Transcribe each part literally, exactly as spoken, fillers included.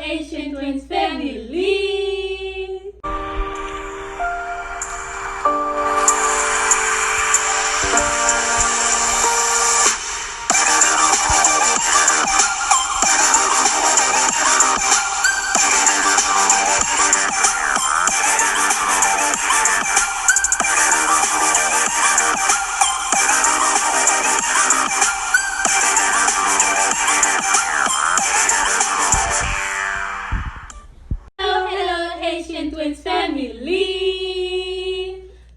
Haitian Twins Family. Hello, hello, Haitian Twins Family!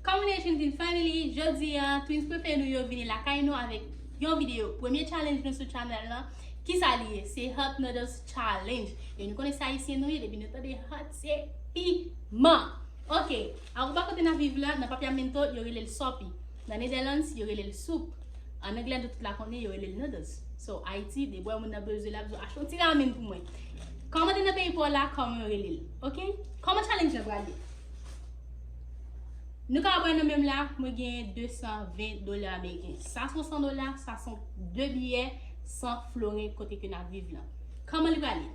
Kòman Haitian Twins Family? Jodi a, Twins prefere nou yo vini lakay nou avèk yon videyo. Premye challenge nou sou channel lan, kisa li ye? Se Hot Noodles Challenge. E nou konnen se Ayisyen nou ye, depi nou tande hot, se piman. Ok, avan pa kote n ap viv la, nan Papiamento, yo rele l sòpi. Nan Netherlands, yo rele l soup. An anglè, nou tout la konnen, yo rele l noodles. So, Ayiti, debwè moun nan bezwen, l ap di, achte yon ti ramen pou mwen. Kòman te nan peyi pa w la, kòman yo rele l? Ok? Kòman challenge lan pral ye? Nou ka wè nan men m la, mwen gen de san ven dola ameriken. Sa se yon san dola, sa se yon de biyè san floren kote ke n ap viv lan. Kòman li pral ye?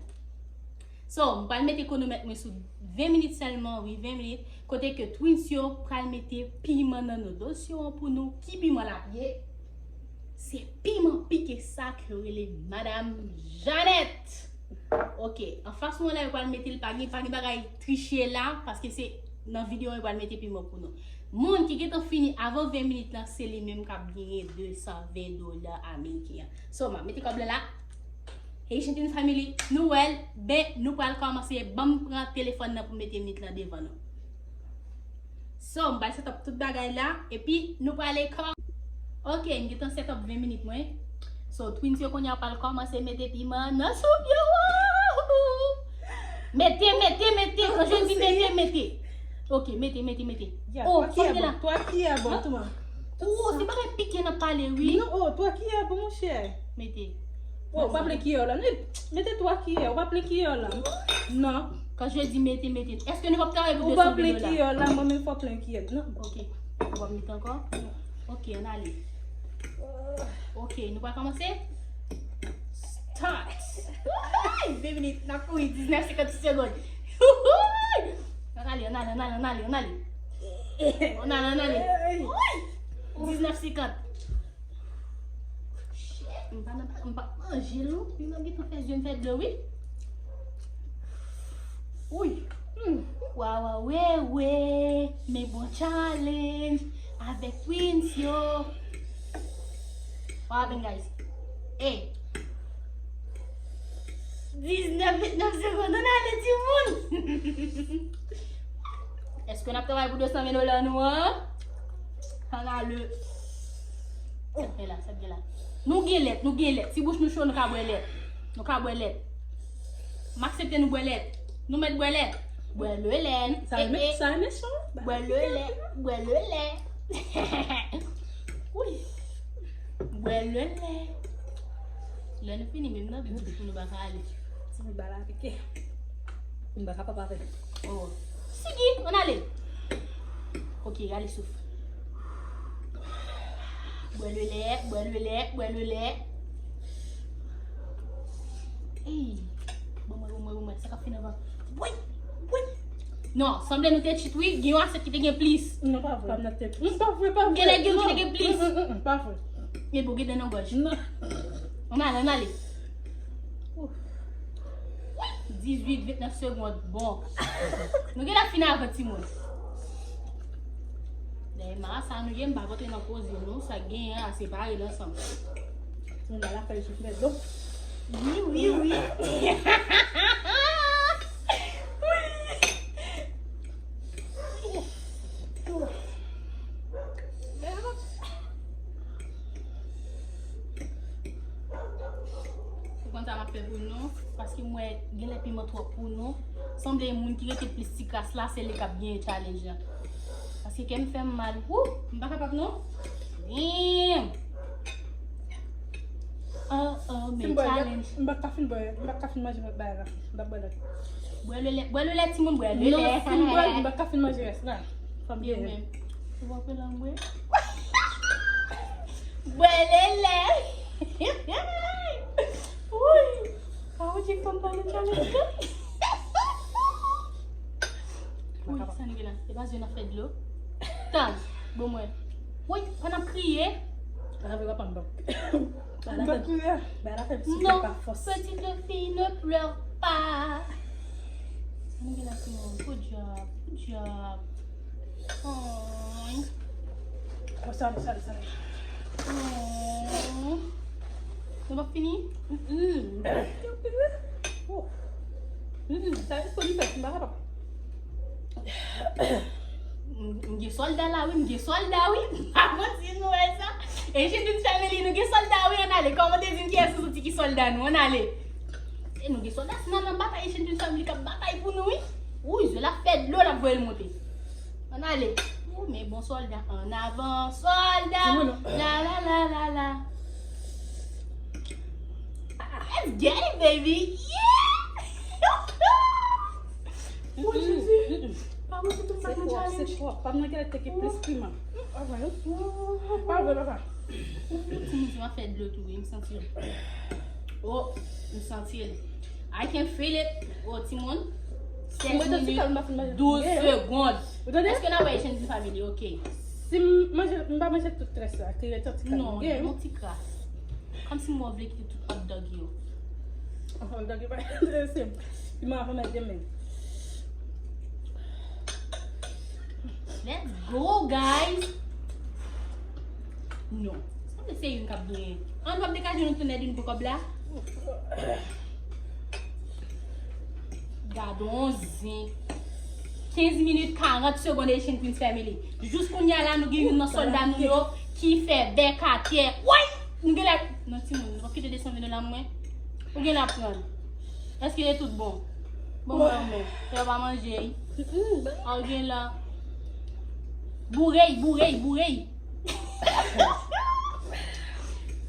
So, m pral mete kwonomèt mwen sou ven minit sèlman, wi, ven minit, kote ke Twins yo pral mete piman nan noodles yo an pou nou. Ki piman l ap ye? Se piman pike sa ke yo rele Madam Jeannette. Ok, anfas mwen la, yo pral mete l, pa gen, pa gen bagay triche la, paske se nan videyo yo pral mete piman pou nou. Moun ki gentan fini avan ven minit lan, se li menm k ap genyen de san ven dola ameriken an. So, m ap mete kòb lan la. Haitian Twins Family, nou wè l, ben, nou pral kòmanse. Ban m pran telefòn nan pou m mete minit lan devan nou. So, m pral set up tout bagay la, epi nou prale kò-, Ok, m gentan set up ven minit mwen. So, Twins yo kounye a pral kòmanse mete piman nan soup yo. Mete, mete, mete. Kan je di mete, mete. Ok, mete, mete, mete. Ya, oh, twa kiyè bon, twa kiyè bon, twa. Oh, se bagay pike n ap pale, wi. Non, oh, twa kiyè bon, monchè. Mete. Oh, ou pa plen kiyè w la. Non, mete twa kiyè, ou pa plen kiyè w la. Non. Kan je di mete, mete. Èske nou p ap travay pou de san ven dola? Ou pa plen kiyè w la, mwen menm fò plen kiyè. Non. Ok. Ou p ap mete ankò? Non. Ok, ann ale. Ok, nou pral kòmanse. Start. Ay, ven minit, n ap kouri diznèf senkant segonn. Ann ale, ann ale, ann ale, ann ale, ann ale. Ann ale, ann ale. Ay. Diznèf senkant. M pa nan, m pa manje l non. Piman gentan fè je m fè dlo, wi. Wi. Hmm. Wawawewe. Men bon challenge avèk Twins yo. What happened, guys? Hey. Diznèf, vennèf segonn, ann ale, timoun. Èske n ap travay pou de san ven dola nou an? Ann ale. Sa k gen la, sa k gen la. Nou gen lèt, nou gen lèt. Si bouch nou cho, nou ka bwè lèt. Nou ka bwè lèt. M aksepte nou bwè lèt. Nou mèt bwè lèt. Bwè le lè. Sa e, e, sa e mechan. Bwè le lè, bwè le lè. Wi. Bwè le lè. Lè nou fini, menm nan bouch nou pa ka ale. Ti bout ba la pike. M pa kapab avè l. Oh. Sigi, ann ale. Ok, rale souf. Bwè le lè, bwè le lè, bwè le lè. Ey. Bon, mwen, bon, mwen, bon, mwen. Sa k ap fini anvan. Woy, woy. Non, sanble nou te cheat, wi. Gen yon asyèt ki te gen plis. Non, pa vre. Pa vre, pa vre. Gen lè gen ki te gen plis. Mm, mm, mm, pa vre. E bon, gen nan gòj. Non. Ann ale, ann ale. Dizuit, vennèf segonn. Bon. Nou gen la fin avan timoun. Dèyè marasa nou ye, m pa kontre nan koze non, sa k genyen a, se pa rele ansanm. Nou la la fè souf mèt do. Wi, wi, wi. Ou konn sa m ap fè pou nou, paske m wè gen lè piman twòp pou nou. Sanble moun ki rete plis ti kras la, se li k ap genyen challenge lan. Paske kè m fè m mal. Wou, m pa kapab non. Damn. Oh, oh, men challenge. M pa ka fin bwè, m pa ka fin manje lòt bagay la. M pa bwè lòt. Bwè le lè, bwè le lè, timoun, bwè le lè. Non, fin bwè, m pa ka fin manje rès la. Fò m byen. Ou pa pran lang mwen? Bwè le lè. Woy. Sa ou di fò m pale challenge la? Wi, sa nou gen la. E pa zye n ap fè dlo. Tan, bon mwen. Wi, pandan n ap kriye. Lave pa pandan. Bagay la fè, bagay la fè m siple pa fòs. Non, petite fille, ne pleure pas. Sa nou gen la, Simon? Good job, good job. Oh. Oh, sale, sale, sale. Oh. Nou p ap fini? Mm-mm. Oh. Mm-mm. Sa espre li fè, m pa kapab. M, m gen sòlda la, wi, m gen sòlda, wi. M pa manti, nou wè sa. Asian Dreams Family, nou gen sòlda, wi, ann ale. Kòmante di m kiyès ou santi ki sòlda nou, ann ale. E nou gen sòlda, si n al nan batay, Asian Dreams Family k ap batay pou nou, wi. Wi, zye l ap fè dlo, l ap voye l monte. Ann ale. Ou, men bon sòlda. Ann avan, sòlda. La, la, la, la, la. Let's get it, baby. Yeah! Oh, Jezi. Pa wè se tout sa k nan challenge. Se twòp. Pa m nan kèk te ki plis piman. Pa vre, papa. Timoun, se m ap fè dlo tou, wi, m santi l. Oh, m santi l. I can feel it. Oh, timoun. Sèz minit, douz segonn. Èske n ap wè Asian Dreams Family? Ok. Si m manje, m pa manje tout rès la, ki rete yon ti kras. Non, yon ti kras. Kòmsi m wè w vle kite tout hot dog yo. Hot dog yo pa enterese m. Piman ap mèt demen. Let's go, guys! Non. Sanble se youn k ap genyen. An, nou p ap dekache nou tounen din pou kòb la? Gade yon zen. Kenz minit, karant segonn, Asian Dreams Family. Jis kounye a la, nou gen youn nan sòlda nou yo ki fè bèk atè. Woy! Nou gen lè. Non, timoun, nou p ap kite de san ven dola mwen. Ou gen la pran. Èske li tout bon? Bon, mwen, mwen. Fè yo pa manje, wi. Ou gen la. Boure, boure, boure.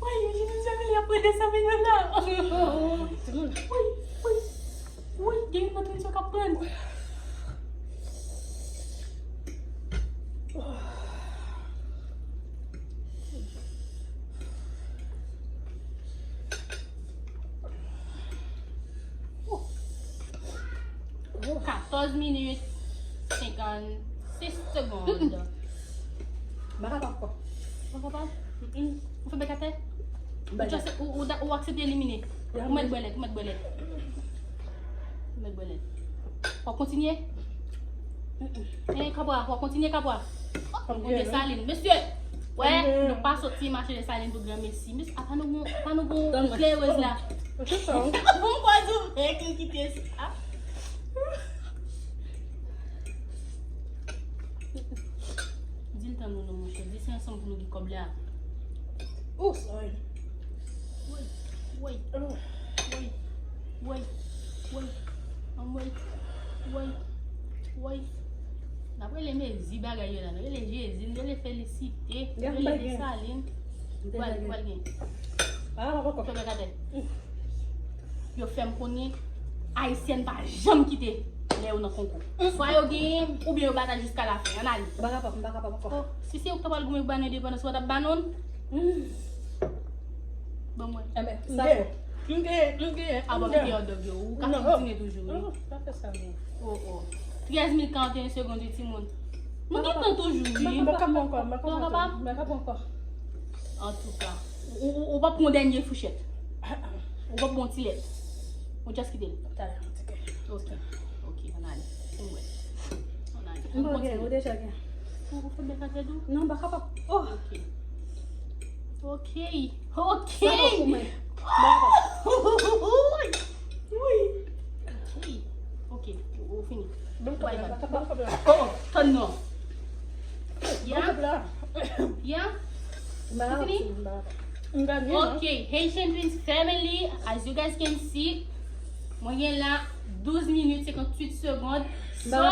Woy, Asian Dreams Family ap pran de san ven dola. Woy, woy. Wi, gen yon lòt rezo k ap pran. Katòz minit, senkannsis segonn. M pa kapab ankò. Ou pa kapab? Mm-mm. Ou fè bèk atè? Ou just, ou, ou, ou aksepte elimine. Ou mèt bwè lèt, ou mèt bwè lèt. Ou mèt bwè lèt. W ap kontinye? Mm-mm. Eh, Kabwa, w ap kontinye, Kabwa? Ou Desalin. Mesye, wè, nou pa soti mache Desalin pou granmesi. Mesye, apa nou gon, apa nou gon klerèz la? Bon, m kwè ou fèk li kite sa. Di l tann ou non, monchè. Di se ansanm pou nou gen kòb la. Oh, sorry. Woy, woy, woy, woy, woy. Anmwey, woy, woy. N ap rele mezi bagay yo la. N rele Jezi, n rele Felisite, n rele Desalin. Pral, pral gen. Fè bèk atè. Yo fè m konnen Ayisyèn pa janm kite lè yo nan konkou. Swa yo genyen, oubyen yo batay jiska lafen. Ann ale. M pa kapab, m pa kapab ankò. Oh, si se ou k ta pral goumen pou ba nou endepandans, ou pa t ap ba nou l? Ban mwen. Enben, sa bon. M gen, m gen. Avan kite hot dog yo, ou ka kontinye toujou, wi. Non, pa fè sa, non. Oh, oh. Trèz minit karanteyen segonn, wi, timoun. Nou gen tan toujou, wi. M pa kapab ankò, m pa kapab ankò. Antouka, ou, ou, ou p ap pran dènye fouchèt. Ou p ap pran ti lèt. Ou just kite l. Talè, an ti kè. Ok. Ok, ann ale. Ann wè. Ann ale. Ann kontinye. Ou deja gen. Ou, ou fè bèk atè tou? Non, m pa kapab. Oh! Ok. Ok. Ok. Sa bon pou mwen. Wi. Ok. Ok. Ou, ou fini. Bon, bay, bay. Oh, oh, tann non. Ya? Ya? Ou fini? Ok, Haitian Dreams Family, as you guys can see, mwen gen la douz minit senkantuit segonn. So,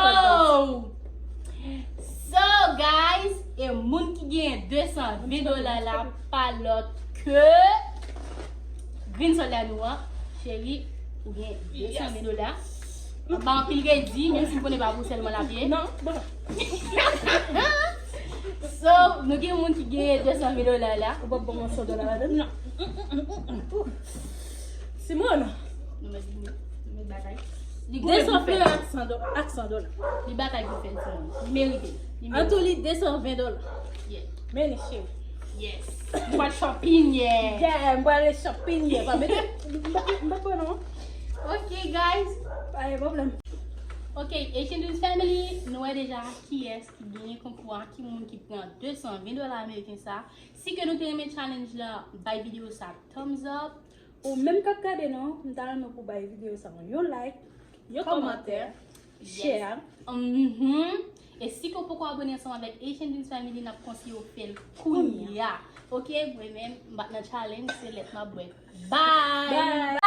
so, guys, e moun ki genyen de san ven dola la, pa lòt ke Green Soldat nou an, cheri, ou gen de san ven dola. Anba anpil redi, menm si m konnen pa pou sèlman l ap ye. Non, bon. So, nou gen moun ki gen de san ven dola la. Ou p ap ban m san dola la menm, non. Simon. Nou mèt, nou mèt batay. Li goumen pou Desan fè. Fleur ak san dola. Ak san dola. Li batay pou fè l, timoun. Li merite. Li An merite. Tou li desan ven dola. Yeah. Men li cheri. Yes. Nou pral shopping, yeah. Yeah, m prale shopping yè. Pa mete. M pa pran non. Ok, guys. Pa gen pwoblèm. Ok, Asian Dreams Family, nou wè deja kiyès ki genyen konkou a, ki moun ki pran desan ven dola ameriken sa. Si ke nou te renmen challenge la, bay videyo sa thumbs up. Ou menm k ap gade non, m ta renmen pou bay videyo sa yon like, yon kòmantè, share. Mhm. E si ke w poko abone ansanm avèk Asian Dreams Family, n ap konseye w fè l kounya. Ok, mwen menm, m bat nan challenge, se lèt m ap bwè. Bye! Bye!